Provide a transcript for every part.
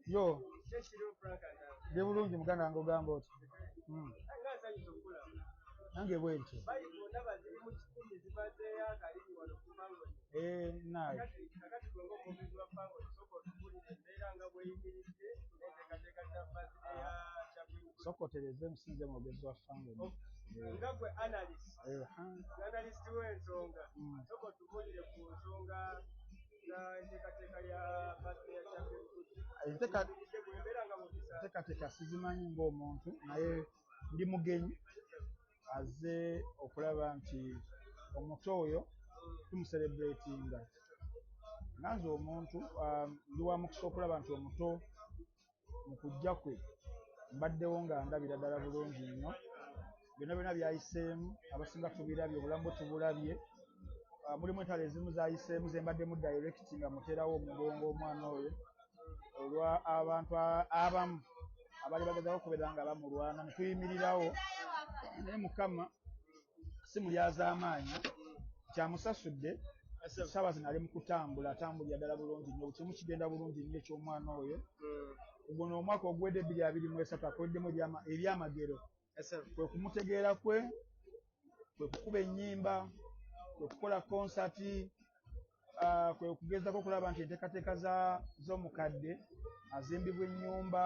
Yo ndi bulungi, muganda wange, ogamba oti? Nange bwe ntyo. Eh, naye sooka otereeze, musinze mwogezi wa Fangone. Nga gwe analyst, analyst w'ensonga, sooka otubuulire ku nsonga za enteekateeka ya birthday ya Champion. Bwembeera nga bw'obisa. Enteekateeka sizimanyi ng'omuntu, naye ndi mugenyi azze okulaba nti omuto oyo tumucelebratinga. Nga nze omuntu, ndi wa mukisa okulaba nti omuto mu kujja kwe mbaddewo nga ndabira ddala bulungi nnyo byonna byonna byayiseemu. Abasinga tubirabye, obulamu bwe tubulabye. Mulimu entalo ezimu zayiseemu ze mbaddemu direct nga muterawo omugongo omwana oyo olwa abantu abamu abaali bagezaako okubeera nga bamulwana ne tuyimirirawo, naye Mukama si mulyazaamaanyi, kyamusasudde. Essaawa zino ali mu kutambula, atambulira ddala bulungi nnyo, buli kimu kigenda bulungi nnyo eky'omwana oyo. Guno omwaka oguwedde, 2023, akoleddemu ebyamagero. Kwe kumutegeera kwe, kwe kukuba ennyimba, kwe kukola konsati, kwe kugezaako okulaba nti enteekateeka z'omukadde azimbibwa ennyumba.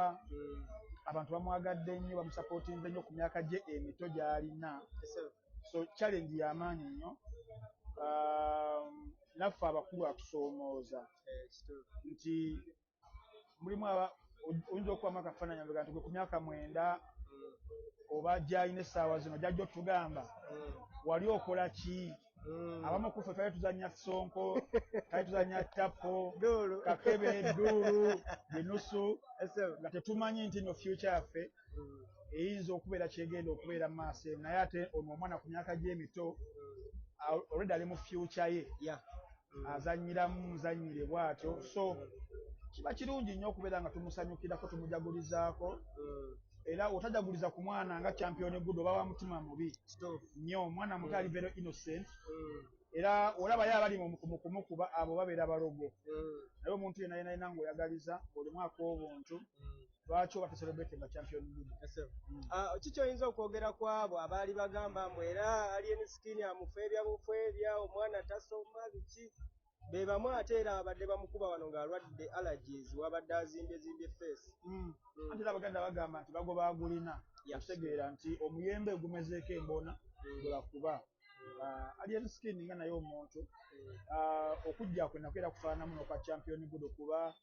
Abantu bamwagadde nnyo, bamusapootinze nnyo ku myaka gye emito gy'alina. So challenge y'amaanyi nnyo. Naffe abakulu atusoomooza nti mulimu oyinza okubamu akafaananyi nga nti gwe ku myaka 90 oba gy'alina essaawa zino gy'ajja otugamba wali okola ki? Abamu ku ffe twali tuzannya sonko, twali tuzannya tapo, kakebe, dduulu, binusu, nga tetumanyi nti no future yaffe eyinza okubeera kyegenda okubeera mu maaso eno. Naye ate ono omwana ku myaka gy'emito already ali mu future ye, azannyiramu muzannyire bw'atyo. So kiba kirungi nnyo okubeera nga tumusanyukirako, tumujagulizaako. Era otajaguliza ku mwana nga Champion Gudo oba wa mutima mubi nnyo. Omwana muto ali very innocent, era olabayo abali mu kumukuba, abo babeera balogo. Naye omuntu yenna yena yena ng'oyagaliza ng'olimu ak'obuntu, lwaki oba tocelebrate nga Champion Gudo? Ah, ki kyoyinza okwogera ku abo abaali bagamba mbu era Alien Skin amufeebya bufeebya, omwana tasoma, biki? Be bamu ate era abadde bamukuba wano ng'alwadde allergies, wabadde azimbye zimbye face. Anti era Abaganda bagamba nti bagoba agulina. Okitegeera nti omuyembe gumezeeko embona gwe bakuba. Alien Skin nga naye omuntu, okujja kwe nako era kufaananamu n'okwa Champion Gudo, kuba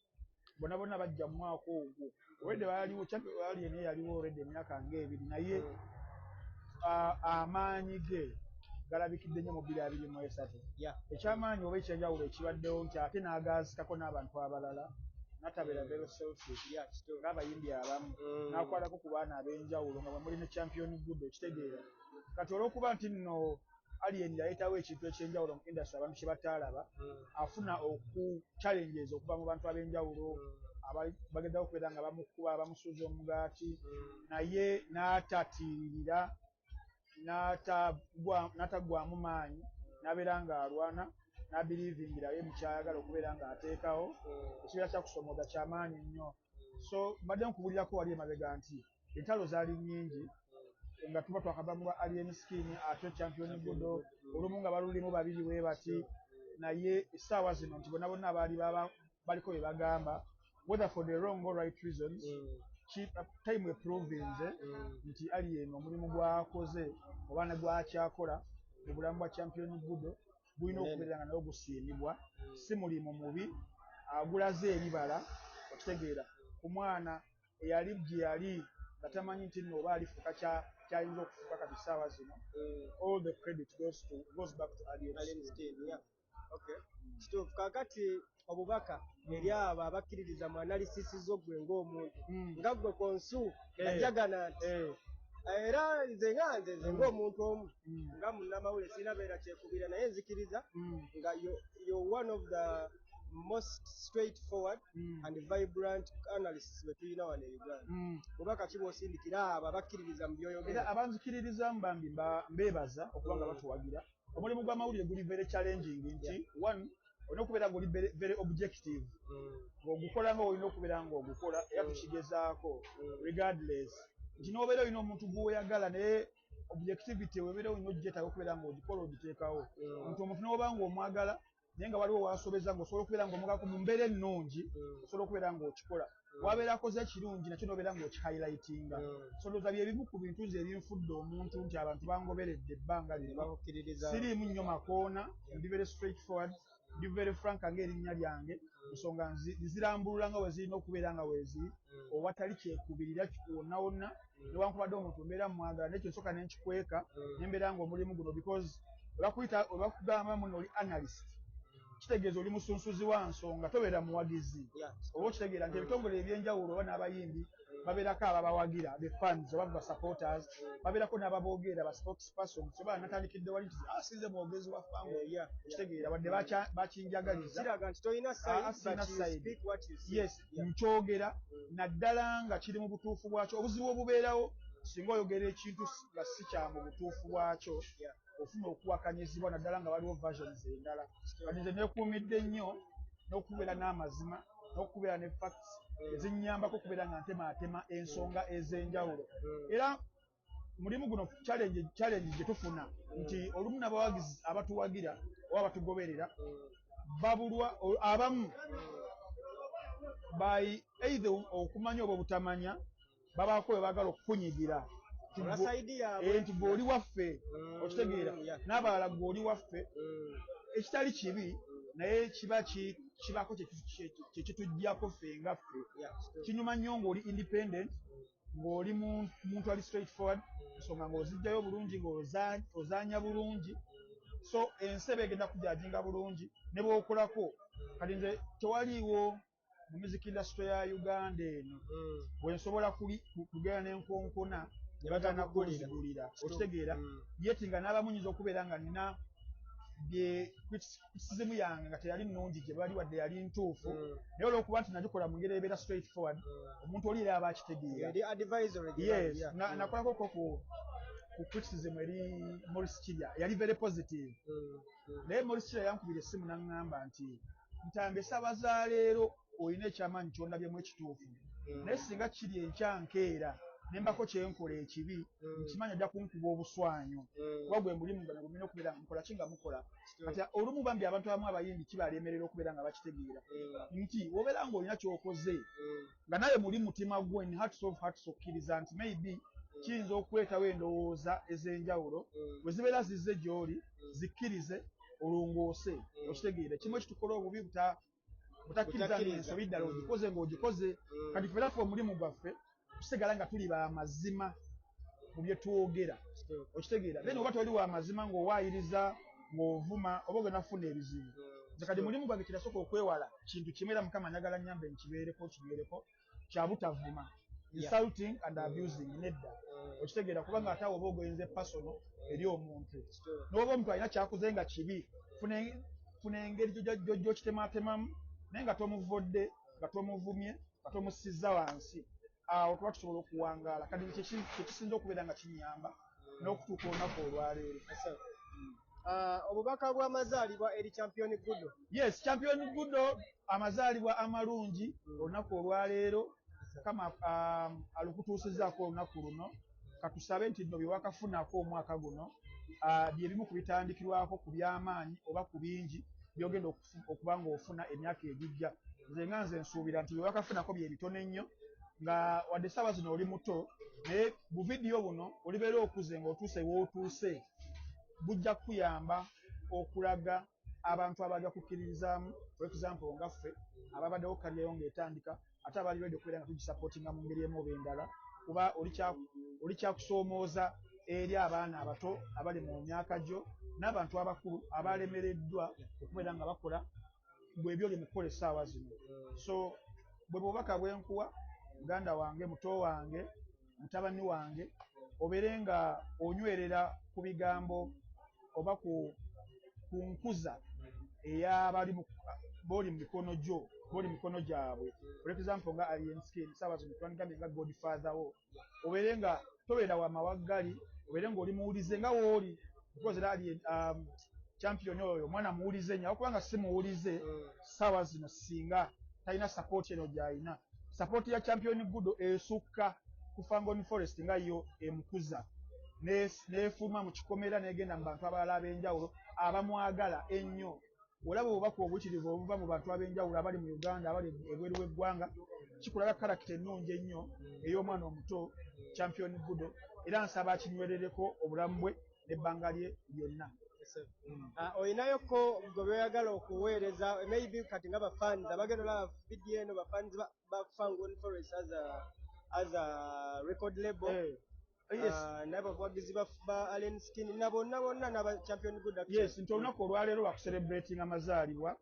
bonna bonna bajja mu mwaka ogwo. Already baaliwo, Alien ye yaliwo already emyaka ng'ebiri, naye amaanyi ge galabikidde nnyo mu 2023. Ekyamaanyi oba ekyenjawulo ekibaddewo nti ate n'agaazikako n'abantu abalala, n'atabeera very selfish ng'abayimbi abamu, n'akwatako ku baana ab'enjawulo nga bwe muli ne Champion Gudo. Okitegeera kati olw'okuba nti nno Alien yaleetawo ekintu ekyenjawulo mu industry abantu kye bataalaba, afuna oku challenges okuva mu bantu ab'enjawulo bagezaako okubeera nga bamukuba, bamusuuza omugaati, naye n'atatiiririra, n'ataggwamu maanyi, n'abeera ng'alwana n'abelievingirayo mu kyayagala okubeera ng'ateekawo. Ekibeera kyakusomooza kyamaanyi nnyo. So mbadde nkubulirako wali emabega nti entalo zaali nnyingi nga tuba twakava mu lwa Alien Skin ate Champion Gudo, olumu nga balulimu babiri bwe bati. Naye essaawa zino nti bonna bonna abaali baba baliko bye bagamba, whether for the wrong or right reasons, time eprovinze nti Alien omulimu gwakoze oba ne gwakyakola mu bulamu bwa Champion Gudo gulina okubeera nga naye gusiimibwa. Si mulimu mubi agulaze ebibala. Okitegeera ku mwana eyali gye yali nga tamanyi nti nno oba alifuuka kyayinza okufuuka kati essaawa zino, all the credit goes back to Alien Alien Skin. Skin, yeah. Okay. Kituufu. Kaakati obubaka eri abo abakkiririza mu analysis zo ggwe ng'omuntu, nga ggwe konsu najagana nti era nze nga nze ng'omuntu omu, nga munnamawulire, sirina beera kyekubira, naye nzikiriza nga you're one of the most straightforward and vibrant analysts be tulina wano e Uganda. Bubaka ki bw'osindikira abo abakkiririza mu by'oyogera? Era abanzikiririzaamu bambi mbeebaza okuba nga batuwagira. Omulimu gw'amawulire guli very challenging nti one Olina okubeera ng'oli very objective, ng'ogukola nga olina okubeera ng'ogukola, era tukigezaako regardless nti n'obeera olina omuntu gw'oyagala, naye objectivity webeera olina ogyetaaga okubeera ng'ogikola, ogiteekawo nti omuntu n'oba ng'omwagala naye nga waliwo wasobeza, ng'osobola okubeera ng'omugako mu mbeera ennungi, osobola okubeera ng'okikola. Wabeera akoze ekirungi, nakyo n'obeera ng'okihighlightinga. So ndowooza bye bimu ku bintu nze ebinfudde omuntu nti abantu bangoberedde ebbanga lino. Siriimu nnyo makoona, ndi very straight forward, ndi very frank ng'erinnya lyange. Ensonga nzirambulula nga we zirina okubeera nga weeziri, owatali kyekubirira wonna wonna. Newankubadde omuntu mbeera mwagala, naye kyensooka nenkikweka nembeera nga omulimu guno, because webakuyita, webakugamba muno oli analyst, kitegeeza oli musunsuzi wa nsonga, tobeera muwagizi. Oba okitegeera nti ebitongole ebyenjawulo oba n'abayimbi babeerako ababawagira, the fans oba ba supporters, babeerako n'ababoogera, ba spokesperson. So bana natandikidde wali nti sinze mwogezi wa Fangon. Okitegeera, wadde bakinjagaliza, yes, nkyogera naddala nga kiri mu butuufu bwakyo. Obuzibu obubeerawo, singa oyogera ekintu nga si kya mu butuufu bwakyo, ofuna okuwakanyizibwa, naddala nga waliwo versions endala. Kati nze neekuumidde nnyo n'okubeera n'amazima n'okubeera ne facts ezinnyambako okubeera nga ntemaatema ensonga ez'enjawulo. Era mulimu guno challenge gye tufuna nti olumu n'abawagizi abatuwagira oba abatugoberera babulwa abamu by either okumanya oba obutamanya, babaako bwe baagala okukunyigira nti gwe oli waffe. Okitegeera, n'abalala gwe oli waffe, ekitali kibi, naye kiba kibaako kyekituggyako ffe nga ffe. Kinyuma nnyo ng'oli independent, ng'oli muntu ali straight forward, ensonga ng'ozijjayo bulungi, ng'ozaanya bulungi, so ensi eba egenda kujudginga bulungi ne bw'okolako. Kati nze tewaliiwo mu music industry ya Uganda eno bwe nsobola kugenda n'enkonkona ne bagana kunzigulira. Okitegeera, yet nga n'abamu nyinza okubeera nga nina bye criticism yange nga teyali nnungi gye bali, wadde yali ntuufu, naye olw'okuba nti nagikola mu ngeri ebeera straight forward, omuntu oli era aba akitegeera. Yes, nakolako ko ku criticism eri Maurice Kirya, yali very positive, naye Maurice Kirya yankubira essimu n'aŋŋamba nti, "Ntambi, essaawa za leero olina ekyamaanyi kyondabyemu ekituufu, naye singa kiri enkya nkeera ne mbako kyenkola ekibi, nkimanyi ajja kunkuba obuswanyu, kuba gwe mulimu gano gumina okubeera nga mukola ki nga mukola." Kati olumu bambi abantu abamu abayimbi kibalemerera okubeera nga bakitegeera nti wobeera ng'olina ky'okoze nga naye muli mutima gwo, in hearts of hearts, okkiriza nti maybe kiyinza okuleetawo endowooza ez'enjawulo, bwe zibeera zizze gy'oli zikkirize, olongoose. Okitegeera, ekimu ekitukola obubi butakkiriza ensobi ddala ogikoze ng'ogikoze. Kati ffe ffe omulimu gwaffe tusigala nga tuli bamazima mu bye twogera. Okitegeera, then oba toli wa mazima ng'owaayiriza, ng'ovuma, oba ogenda kufuna ebizibu. Nze kati mulimu gwange kirasooka okwewala kintu kimu, era Mukama njagala nnyambe nkibeereko kinywereko, kya butavuma, insulting and abusing, nedda. Okitegeera, kubanga ate awo oba ogoyenze personal eri omuntu. N'oba omuntu alina kyakoze nga kibi, funa engeri gy'okitematemamu naye nga tomuvodde, nga tomuvumye, nga tomussizza wansi. Awo tuba tusobola okuwangaala. Kati kyekisinza okubeera nga kinyamba n'okutuuka olunaku olwaleero. Obubaka bw'amazaalibwa eri Champion Gudo. Yes, Champion Gudo, amazaalibwa amalungi olunaku olwaleero. Mukama alukutuusizaako olunaku luno. Katusabe nti nno bye wakafunako omwaka guno bye bimu ku bitandikirwako ku by'amaanyi oba ku bingi byogenda okuba ng'ofuna emyaka egijja. Nze nga nze nsuubira nti bye wakafunako bye bitono ennyo, nga wadde essaawa zino oli muto, naye buvidiyo buno olibeera okuze ng'otuuse w'otuuse, bujja kukuyamba okulaga abantu abajja kukkiririzaamu. For example, nga ffe ababaddewo career yo ng'etandika, ate abali ready okubeera nga tugisupportinga mu ngeri emu oba endala, kuba oli kyakusoomooza eri abaana abato abali mu myaka gyo n'abantu abakulu abalemereddwa okubeera nga bakola bwe byoli mu kukola essaawa zino. So bwe bubaka bwenkuwa, muganda wange, muto wange, mutabani wange, obeere nga onywerera ku bigambo oba ku nkuza ey'abali booli mu mikono gyo, booli mu mikono gyabwe. For example, nga Alien Skin, saawa zino twandigambye nga godfather wo, obeere nga tobeera wa mawaggali, obeere ng'oli muwulize nga wooli, because era Alien Champion oyo omwana muwulize nnyo, kubanga si muwulize ssaawa zino singa talina support eno gy'alina. Support ya Champion Gudo esukka ku Fangone Forest, nga yo emukuza neefuluma mu kikomera n'egenda mu bantu abalala ab'enjawulo abamwagala ennyo. Olaba obubaka obuyitirivu obuva mu bantu ab'enjawulo abali mu Uganda, abali ebweru w'eggwanga, kikulaga character ennungi ennyo ey'omwana omuto Champion Gudo, era nsaba akinywerereko obulamu bwe n'ebbanga lye lyonna. Olinayoko gwe byoyagala okuweereza, maybe kati nga bafans abagenda olaba vidiyo eno, bafans ba Fangone Forest as a record label? Yes. N'abawagizi ba Alien Skin na bonna bonna n'aba Champion Good. Yes, nti olunaku olwaleero lwakucelebrating amazaalibwa.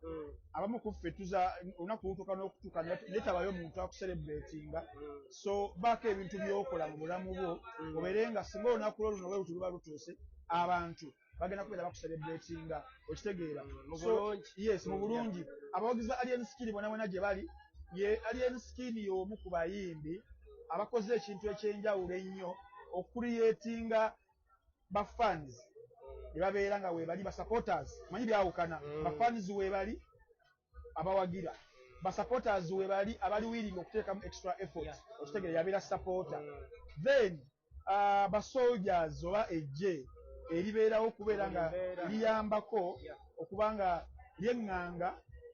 Abamu ku ffe tuza olunaku lutuuka n'okutuuka naye tabayo muntu akucelebratinga. So baako ebintu by'okola mu bulamu bwo, obeere nga singa olunaku lwo luno bwe luba lutuuse, abantu bagenda kubeera bakucelebratinga, okitegeera? Mu So, bulungi. Yes, mu bulungi. Abawagizi ba Alien Skin bonna bonna gye bali, ye Alien Skin y'omu ku bayimbi abakoze ekintu ekyenjawulo ennyo okucreatinga bafans ne babeera nga weebali basupporters. Manyi byawukana. Bafans weebali abawagira, basupporters weebali abali willing okuteekamu extra effort. Okitegeera? Yabeera supporter. Then basoldiers oba ejje eribeerawo okubeera nga Embeera. liyambako okuba nga lyeŋŋanga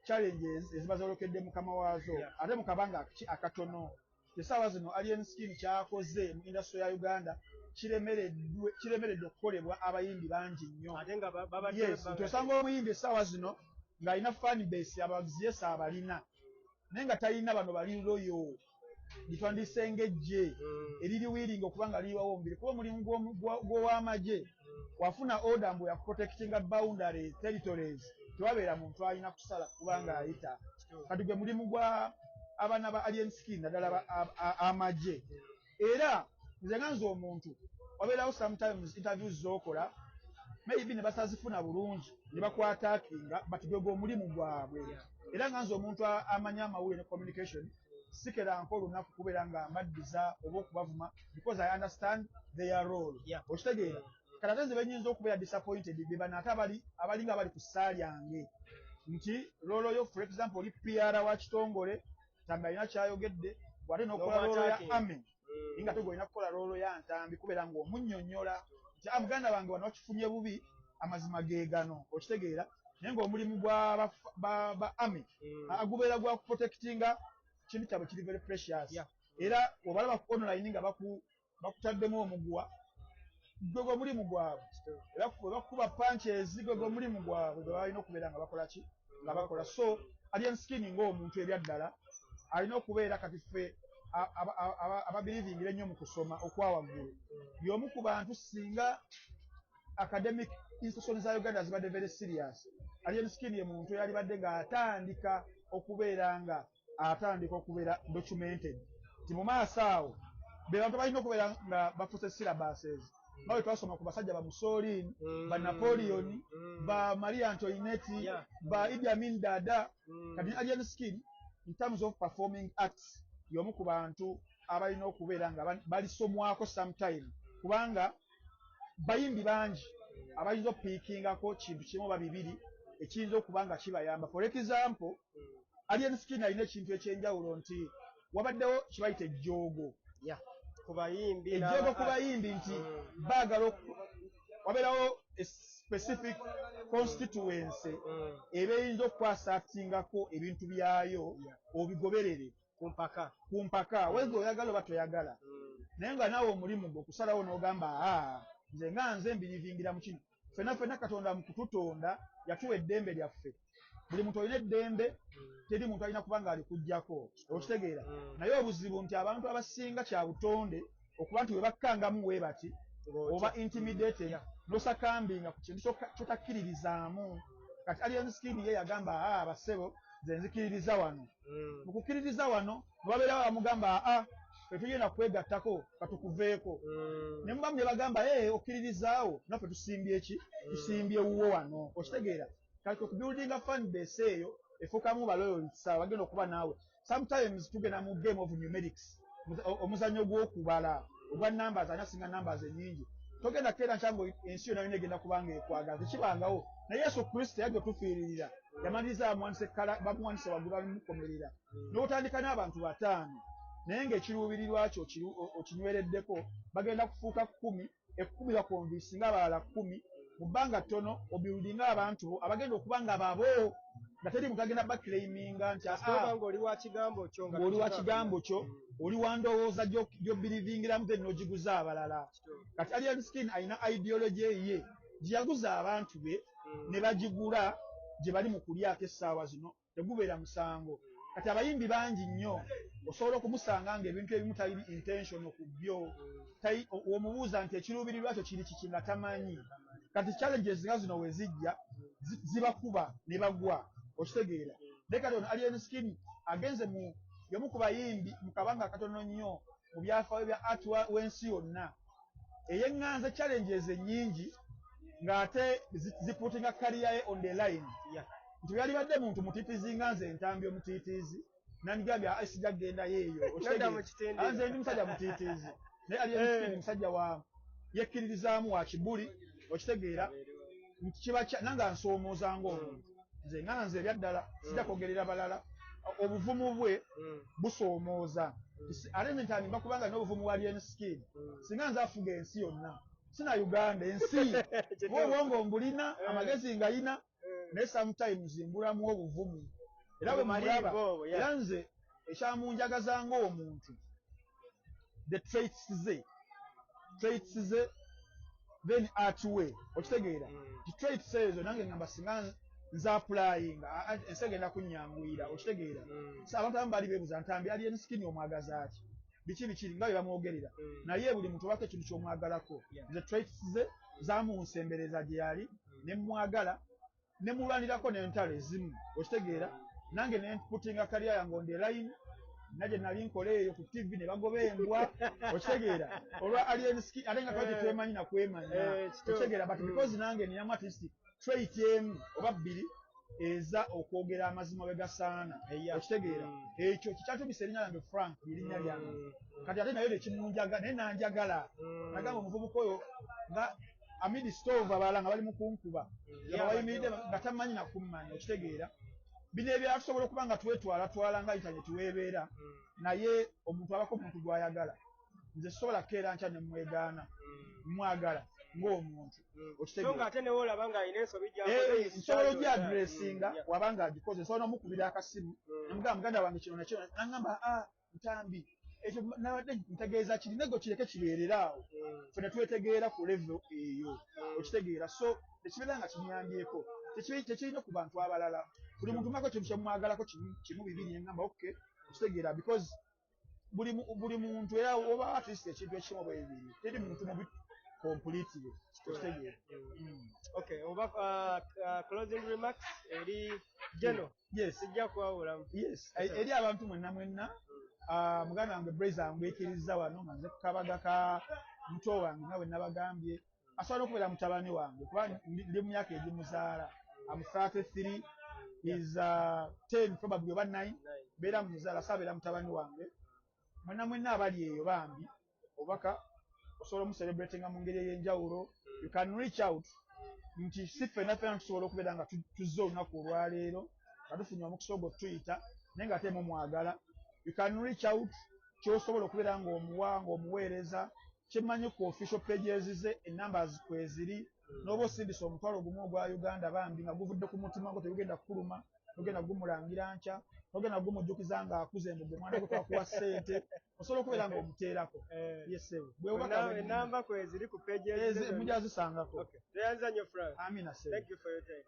challenges eziba zolekedde mukama waazo, ate mu kabanga ki akatono. Essaawa zino Alien Skin kyakoze mu industry ya Uganda kiremeredde okukolebwa abayimbi bangi nnyo. Ate nga babadde Yes, ebbanga. Nti osanga omuyimbi essaawa zino ng'alina fan base, abawagizi yes abalina, naye nga talina bano bali loyal litwandise ng'ejje eriri willing okuba nga liyiwawo omubiri, kuba omulimu gw'ow'amagye wafuna order mbu yakuprotectinga boundaries, territories, tewabeera muntu alina kusala kubanga ayita. Kati gwe mulimu gwa abaana ba Alien Skin, naddala amagye. Era nze nga nze omuntu, wabeerawo sometimes interviews z'okola maybe ne basazifuna bulungi ne bakuattackinga, but gwe gwe omulimu gwabwe. Era nga nze omuntu amanyi amawulire ne communication, sikeranko olunaku kubeera nga mbaddiza oba okubavuma, because I understand their role. Okitegeera? Kati ate nze benyinza okubeera disappointed be bano ate abali abalinga abali ku ssaa lyange, nti role yo, for example, oli PR wa kitongole, Ntambi alina kyayogedde, wate n'okola role ya N'omwattacking. army, naye nga tegwe olina kukola role ya Ntambi kubeera ng'omunnyonnyola nti, "Ah, muganda wange, wano wakifunye bubi, amazima ge gano." Okitegeera? Naye ng'omulimu gwa ba army gubeera gwa kuprotectinga kintu kyabwe kiri very precious. Era obalaba ku online nga bakutaddemu omuguwa, gwe gwe mulimu gwabwe. Era bwe bakuba punches, gwe gwe mulimu gwabwe gwe balina okubeera nga bakola ki, nga bakola. So Alien Skin ng'omuntu ebyaddala alina okubeera, kati ffe ababelievingira ennyo mu kusoma okwa waggulu, y'omu ku bantu singa academic institution za Uganda zibadde very serious, Alien Skin ye muntu yalibadde ng'atandika okubeera nga atandika okubeera documented nti mu maaso awo be bantu balina okubeera nga bafuuse syllabuses, nga bwe twasoma ku basajja ba Mussolini, ba Napoleon, ba Maria Antoinette, ba Idi Amin Dada. Kati Alien Skin in terms of performing arts y'omu ku bantu abalina okubeera nga balisomwako sometime, kubanga bayimbi bangi abayinza okupickingako kintu kimu oba bibiri ekiyinza okuba nga kibayamba. For example, Alien Skin alina ekintu ekyenjawulo nti wabaddewo kibayita ejjoogo. Yeah. Ku bayimbi. Ejjoogo ku bayimbi nti baagala wabeerawo a specific constituency eba eyinza okukwasaatingako ebintu byayo obigoberere ku mpaka. Ku mpaka, whether oyagala oba toyagala. Naye nga naawe omulimu gwe okusalawo n'ogamba, aa, nze nga nze mbelievingira mu kino. Ffenna ffenna Katonda mu kututonda yatuwa eddembe lyaffe. Buli muntu olina eddembe, teri muntu alina kuba ng'alikugjako, okitegeera? Naye obuzibu nti abantu abasinga kya butonde okuba nti we bakkangamu we bati oba intimidated, n'osuccumbinga ku kintu kyotakkiririzaamu. Kati Alien Skin ye yagamba, aa, basebo, nze nzikiririza wano. Mu kukkiririza wano ne babeerawo bamugamba, aa, tetugenda kwegattako, katukuveeko. Ne mubamu ne bagamba, ee, okkiririzaawo, naffe tusimbye ki, tusimbye wuwo wano, okitegeera? Kati okubuildinga fan base eyo efuukamu baloyalists abagenda okuba naawe. Sometimes tugenda mu game of numerics, omuzannyo gw'okubala ogwa numbers, ani asinga numbers ennyingi. Togenda kukeera nkya nga ensi yonna yonna egenda kuba nga ekwagala, tekibangawo. Naye Yesu Kristo yajja otufiiririra, yamaliriza bamuwanise kala, bamuwanise waggulu, bamukomerera. N'otandika n'abantu 5, naye ng'ekiruubirirwa kyo okinywereddeko, bagenda kufuuka 10, 10 baconvincinga abalala 10. Mu bbanga ttono obuildinga abantu bo abagenda okuba nga babo, nga teri muntu agenda baclaiminga nti Kasita oba ng'oli wa kigambo kyo nga ng'oli wa tokikaako. Kigambo kyo, oli wa ndowooza gy'obirievingiramu, then n'ogiguza abalala. Kati Alien Skin alina ideology ye gye yaguza abantu be ne bagigula, gye bali mu kulyako essaawa zino. Tegubeera musango. Kati abayimbi bangi nnyo osobola okumusanga ng'ebintu ebimu taliri intention ku byo. Omubuuza nti ekiruubirirwa kyo kiri kiki, nga tamanyi. Kati challenges nga zino we zijja zibakuba ne bagwa, okitegeera? Naye kati ono Alien Skin agenze mu y'omu ku bayimbi mu kabanga akatono nnyo mu byafaayo bya art w'ensi yonna eyeŋŋanze challenges ennyingi, ng'ate ziputtinga career ye on the line. Nti bwe yalibadde muntu mutiitiizi nga nze, Entambi omutiitiizi, nandigambye, "Ah, sijja kugendayo eyo." Nodda mu kitendera. Nze ndi musajja mutiitiizi, naye Alien Skin musajja wa yekkiririzaamu, wa kibuli, okitegeera? Nti kiba nange ansoomooza ng'omuntu. Nze nga nze, ebyaddala sijja kwogerera balala, obuvumu bwe busoomooza. Ate nze ntandimba kubanga n'obuvumu bwa Alien Skin, singa nze afuga ensi yonna, sina Uganda, ensi, kuba obwongo mbulina, amagezi ngayina, naye sometimes mbulamu obuvumu. Era bwe mulaba, era nze ekyamunjagaza ng'omuntu, the traits ze then art we, okitegeera? Ti traits ezo nange ngamba singa nze applyinga, ensi egenda kunnyanguyira, okitegeera? So abantu abamu baali beebuuza, Ntambi Alien Skin omwagaza ki, biki biki nga bye bamwogerera. Naye buli muntu obako ekintu ky'omwagalako. Nze traits ze zamunsembereza gye yali, ne mwagala, ne mulwanirako n'entalo ezimu, okitegeera? Nange ne puttinga career yange on the line, na gye nali nkola eyo ku TV ne bagoba embwa, okitegeera, olwa Alien Skin. Ate nga twali tetwemanyi nakwemanya, okitegeera? But because nange ninamu at least trait emu oba bbiri eza okwogera amazima bwe gasaana, okitegeera? Ekyo kikyatubisa erinnya lyange Frank, erinnya lyange. Kati ate naye nekimunjaga, naye nanjagala. Nagamba omuvubuka oyo nga amidst of abalala nga bali mu kunkuba, nga bayimiridde, nga tamanyi nakummanya, okitegeera? Bino ebirala tusobola okuba nga twetwalatwala nga internet weebeera, naye omuntu abako omuntu gw'ayagala. Nze sisobola kukeera nkya ne mwegaana. Mwagala ng'omuntu, So nga ate newoolaba ng'alina ensobi. Nsobola ogyaddressinga waba nga agikoze. Nsobola n'omukubira akasimu nemugamba, "Muganda wange, kino nakino." Nagamba, "Ah, Ntambi, ekyo nabadde ntegeeza kiri." Nego kireke kibeerere awo, ffe ne twetegeera ku level eyo, okitegeera? So tekibeera nga kinyambyeko, tekirina ku bantu abalala. Buli muntu mako ekintu kyemwagalako kimu, bibiri, neŋŋamba okay, okitegeera? Because buli muntu era oba at least ekintu ekimu oba ebibiri, teri muntu mubi completely, okitegeera? Okay, oba closing remarks eri geno? Yes. Sijja kuwawulamu. Yes, eri abantu mwenna mwenna, muganda wange Braza ngwekiriza wano nga nze kukabaga ka muto wange, nga bwe nabagambye, asobola okubeera mutabani wange kuba ndi mu myaka egimuzaala. Am 33, is 10 probably oba 9, beera muzaala, saabeera mutabani wange. Mwenna mwenna abali eyo, bambi, obubaka osobola omucelebratinga mu ngeri ey'enjawulo. You can reach out nti si ffenna ffenna tusobola okubeera nga tuzze olunaku olwaleero nga tufunye omukisa ogwo tuyita, naye nga ate mumwagala, you can reach out. Kyosobola okubeera ng'omuwa, ng'omuweereza, kyemmanyi ku official pages ze enumbers kweziri, n'oba osindisa 10,000 ogwa Uganda, bambi, nga guvudde ku mutima gwo, tegugenda kukuluma, togenda gumulangira nkya, togenda gumujjukiza ng'akuze mbu gwe mwana gwe twakuwa ssente. Osobola okubeera ng'omuteerako. Yes, ssebo, bwe bubaka. Enamba kweziri ku pages. Mujja zisangako. Tweyanza nnyo, Frank. Amina, ssebo. Thank you for your time.